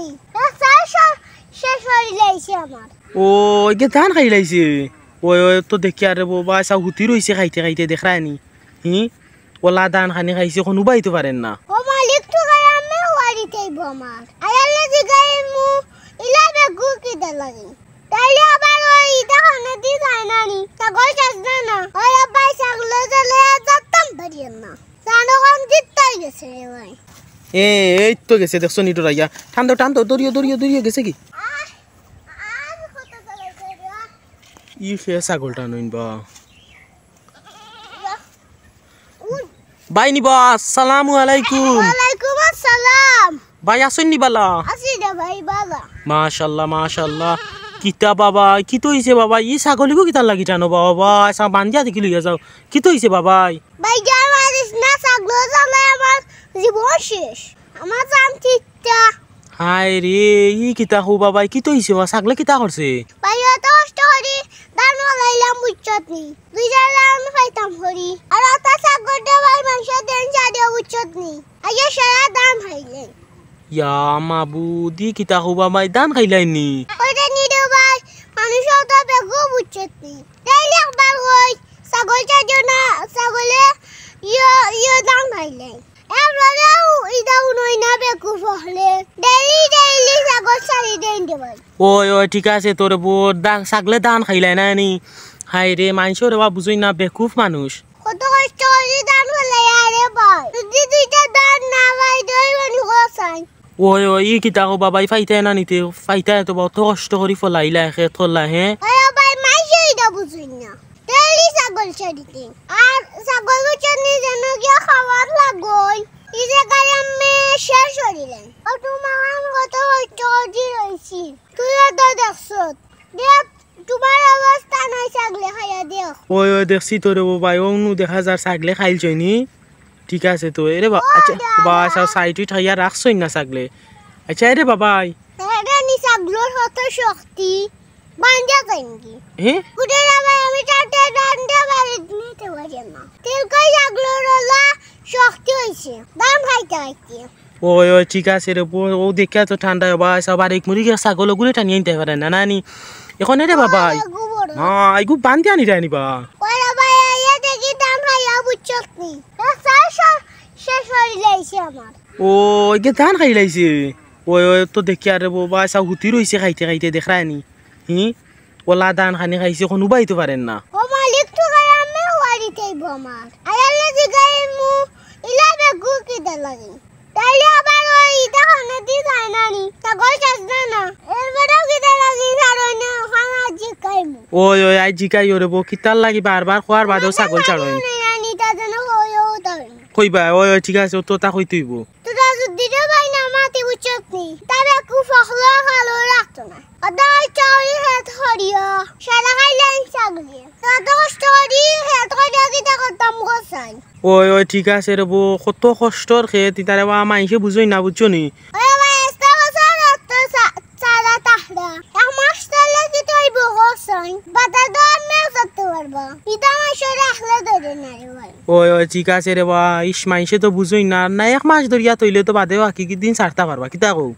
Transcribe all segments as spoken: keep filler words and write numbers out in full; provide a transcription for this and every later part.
রাস্তায় সব শেষ অইলাইছে আমার। ও, ইগে ধান খাইলাইছে। ওই, ওই, তো দেখি আরে বাবা, চাও হুতি রইছে খাইতে খাইতে, দেখরায়নি? হি? ওলা ধান খানি খাইছে, কুনু বাইতো পারের না। ও মালিক, তো গাই আমি ওয়ারি তাইব আমার। আয়ালে জিগাইমু, ইলা বেগু কিতা লাগি? তাইলে আবার ওই ইটা খানে দি যায় না নি? ছাগল চাষ না না। ওই আব্বাই ছাগল চলে যাতাম পারিয়ার না। জানো কোন দিকটাই গেছে রে ভাই? এ, এই তো গেছে, দেখছো নি ডরাইয়া। টান দাও, টান দাও, দৌড়িও, দৌড়িও, দৌড়িও, গেছে কি? আহ, আহ, কত চলে গেছে রে? ই খে ছাগলটা নইন বা। ভাই নি বা, আসসালামু আলাইকুম। ওয়ালাইকুম আসসালাম। ভাই, আছইন নি বালা? আছি রে ভাই, বালা। মাশাআল্লাহ, মাশাআল্লাহ। কিতা বাবা, কিতা অইছে বাবা? ই ছাগলিগু কিতার লাগি টানো বাবা? বাবা, আচ্ছা, বান্ধিয়া দেখি লইয়া যাও। কিতা অইছে বাবাই? ভাই, আর মারিস না, ছাগল জ্বালায় আমার জীবন শেষ। আমার জান তিতা। হায় রে, ই কিতা কও বাবাই, কিতা অইছে বা? ছাগলে কিতা করছে? ভাই, অত কষ্ট করি ধান ফলাইলাম, বুঝছত নি? দুই চাইর ধান পাইতাম করি। আর অত ছাগল দে ভাই, মানষে দেন ছাড়িয়া, বুঝছত নি? আইয়া সারা ধান খাইলে। ইয়া মাবুদ, ই কিতা কও বাবাই, ধান খাইলাইন নি? ওইটা নি রে ভাই, মানুষ অত বেগু, বুঝছত নি? ডেইলি একবার কই, ছাগল ছাড়িও না, ছাগলে ইয়ো, ইয়ো ধান খাইলে। এরপরেও ইটা উনই না বেকুব অকলে। ডেইলি, ডেইলি ছাগল ছাড়ি দেইন রে ভাই। ওই, ওই, ঠিক আছে, তোর বউত দা-, ছাগলে ধান খাইলায় না নি? হায় রে, মানষরে বা বুঝইন না, বেকুব মানুষ। কত কষ্ট করি ধান ফলাইয়া রে ভাই। যদি দুইটা ধান না পাই, দই পানি খাওয়া চাই। ওই, ওই, ই কিতা কও বাবাই, পাইতায় না নি তে, পাইতায় তো বা, অত কষ্ট করি ফলাইলায়, খেত করলায়, হে? ওই ভাই, মানষে ইটা বুঝইন না। ডেইলি ছাগল ছাড়ি দেইন। আর ছাগল বুঝছত নি যেন গিয়া খাওয়াত লাগই। ই যে গায়ে আমি শেষ করিলাম। ও তোমার কত কষ্ট করি রইছি। তুইও তো দেখছত। দেখ, তোমার অবস্থা নাই, ছাগলে খাইয়া দেখ। ওই, ওই, দেখছি তো রে বাবাই, অউ নু দেখা যার ছাগলে খাইলছইন নি। ঠিক আছে তো, এরে বা-, ও আচ্ছা, বাবা। বা, আচ্ছা, সাইড উইড খাইয়া রাখছইন না ছাগলে। আচ্ছা, এরে বাবাই। এরে নি ছাগলর কত শক্তি, বান্ধিয়া যাইন কি? হে? উঠে যাবে, আমি চারটে ডান্ডা বাড়ি নিতে পারি না। তেল কই ছাগলর ওলা শক্তি অইছে, ধান খাইতে খাইতে। ওই, ওই, ঠিক আছে রে, ও, ও দেখিয়া তো ঠান্ডা অইবা, সবার এক মুড়ি গিয়া ছাগল ওগুলো টানিয়া আনতে পারে না, নানি? এখন এরে বাবাই। ওই, এগু বড়। না, এগু বান্ধিয়া আনি দেয় নি বা। ওরে ভাই, আইয়া দেখি ধান খাইয়া বুঝছত নি। রাস্তায় সব শেষ অইলাইছে আমার। ও, ইগে ধান খাইলাইছে। ওই, ওই, তো দেখিয়া রে বাবাই, চাও হুতি রইছে খাইতে খাইতে, দেখরায়নি? হি? ওলা ধান খানি খাইছে, কুনু বাইতো পারের না। ও মালিক, তো গাই আমি ওয়ারি তাইব আমার। আয়ালে জিগাইমু, ইলা বেগু কিতা লাগি? তাইলে আবার ওই ইটা খানে দি যায় না নি? ছাগল চাষ না না। এরপরেও কিতা লাগি ছাড়ো না, ওখানে জিগাইমু। ওই, ওই, আই জিগাইও রে বউ, কিতার লাগি বারবার কওয়ার বাদেও ছাগল ছাড়ো না? না, না, নি, তা যেন হইও তাই। কইবা, ওই, ওই, ঠিক আছে, ও তো তা কইতে অইব। তোরা যদি রে ভাই না মাতি বুঝছত নি, তবে কু ফখলো খালো রাখতো না। অদাই চাউরি খেত করিও, সারা খাইলেন ছাগলে। তত কষ্ট করি খেত করিও কিতা করতাম গোসাই। ওই, ওই, ঠিক আছে রে বউ, কত কষ্টর খেত, ইতারে বা মাইনষে বুঝইন না, বুঝছো নি? ওরে ভাই, এত বছর অত সা-, সারা তাহরা। এক মাস তাহলে কিতা অইব গোসাই? বাতা তো আমিও করতে পারবো। ইতা মাসে রাখলে ধরে না রে ভাই। ওই, ওই, ঠিক আছে রে বা, ইস, মাইনষে তো বুঝইন না, না এক মাস ধরিয়া থইলে তো বাদে বাকি কি দিন ছাড়তা পারবা, কিতা কও?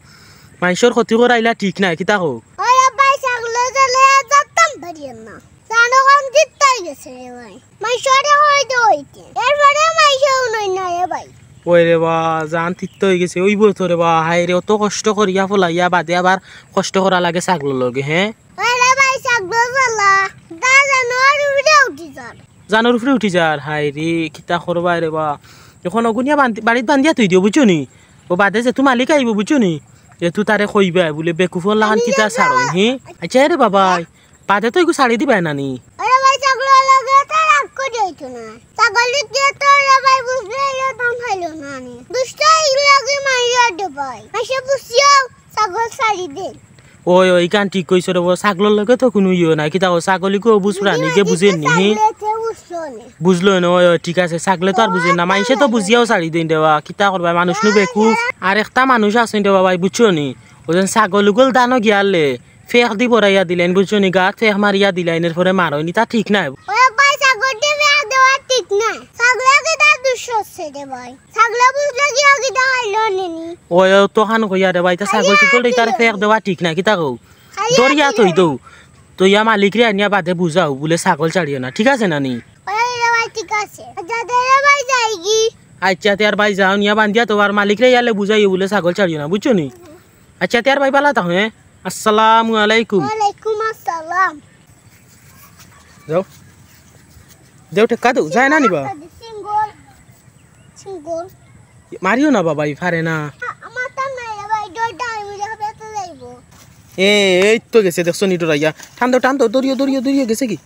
মাইনষর ক্ষতি করাইলা ঠিক নায়, কিতা কও? ওই আব্বাই, ছাগল চলে যাতাম পারিয়ার না। জানো কোন দিকটাই গেছে রে ভাই? মাইনষরে কই দে অইতে। এরপরে মাইনষে উনই না রে ভাই। ওই রে বা, জান তিতা অই গেছে, অইব তো রে বা, হায় রে, অত কষ্ট করিয়া ফলাইয়া বাদে আবার কষ্ট করা লাগে ছাগলর লগে, হে? ওই রে ভাই, ছাগল চলা, দা জানোয়ার উপরে উঠি যার। জানোর উপরে উঠি যার, হায় রে, কিতা করবায় রে বা। এখন অগুনিয়া বান্ধি-, বাড়িত বান্ধিয়া থই দিও, বুঝছো নি? ও বাদে যেতু মালিক আইব, বুঝছো নি? এতু তারে কইবায় বুলে, বেকুফর লাখান কিতা ছাড়ইন, হি? আচ্ছা, এরে বাবাই, বাদে তো এগু ছাড়ি দিবায় না নি? ওরে ভাই, ছাগলর লগে তো রাগ করি অইতো না। ছাগল দেখিয়া তো ওরে ভাই বুঝলে, ইয়ে দাম খাইলো না নি। দুষ্ট ইগুলো আগে মারিয়া দে ভাই। মাসে বুঝিয়াও ছাগল ছাড়ি দে। ওই, ওই, ইখান ঠিক কইছো রে বা, ছাগলর লগে তো কুনু ইয়ে নাই, কিতা কও, ছাগল ইগু অবুঝ প্রাণী, ইগে বুঝের নি, হি? ছাগলে তো বুঝলো না। বুঝলো না, ওই, ওই, ঠিক আছে, ছাগলে তো আর বুঝের না, মাইনষে তো বুঝিয়াও ছাড়ি দেইন রে বা, কিতা করবায়, মানুষ নু বেকুফ। আর একটা মানুষ আছইন রে বা ভাই, বুঝছো নি? ওই যেন ছাগল ইগুল দানো গিয়ালে, ফেক দি বড়াইয়া দিলাইন, বুঝছো নি? গাত ফেক মারিয়া দিলাইন, এরপরে মারইন, ইতা ঠিক নায়। ওরে ভাই, ছাগলরে ফেক দেওয়া ঠিক নায়। ছাগলে কিতা দুষ করছে রে ভাই? ছাগলে বুঝলো কি, ও কিতা খাইলো নি? ওই, ও তো খান কইয়া রে ভাই, তা ছাগল ছাগল তারে ফেক দেওয়া ঠিক না, কিতা কও? দরিয়া থই দৌ। তো ইয়া মালিকরে আনিয়া বাদে বুঝাও, বুলে ছাগল ছাড়িও না, ঠিক আছে না নি? ওই রে ভাই, ঠিক আছে। আচ্ছা, দে রে ভাই, যাইগি। আচ্ছা, তে আর ভাই যাও, নিয়া বান্ধিয়া তো আর মালিকরে ইয়ালে বুঝাইও, বুলে ছাগল ছাড়িও না, বুঝছো নি? আচ্ছা, তে আর ভাই বালা থাকো, হ্যাঁ? আসসালামু আলাইকুম। ওয়ালাইকুম আসসালাম। যাও। দেও, টেক্কা দেও, যায় না নিবা? সিঙ্গল। সিঙ্গল। মারিও না বাবা, ই পারে না। আমার তো নাই রে ভাই, ডর ডর, আমি যাবে তো যাইবো। এ, এই তো গেছে, দেখছো নি ডরাইয়া? টান দাও, টান দাও, দরিও, দরিও, দরিও, গেছে কি?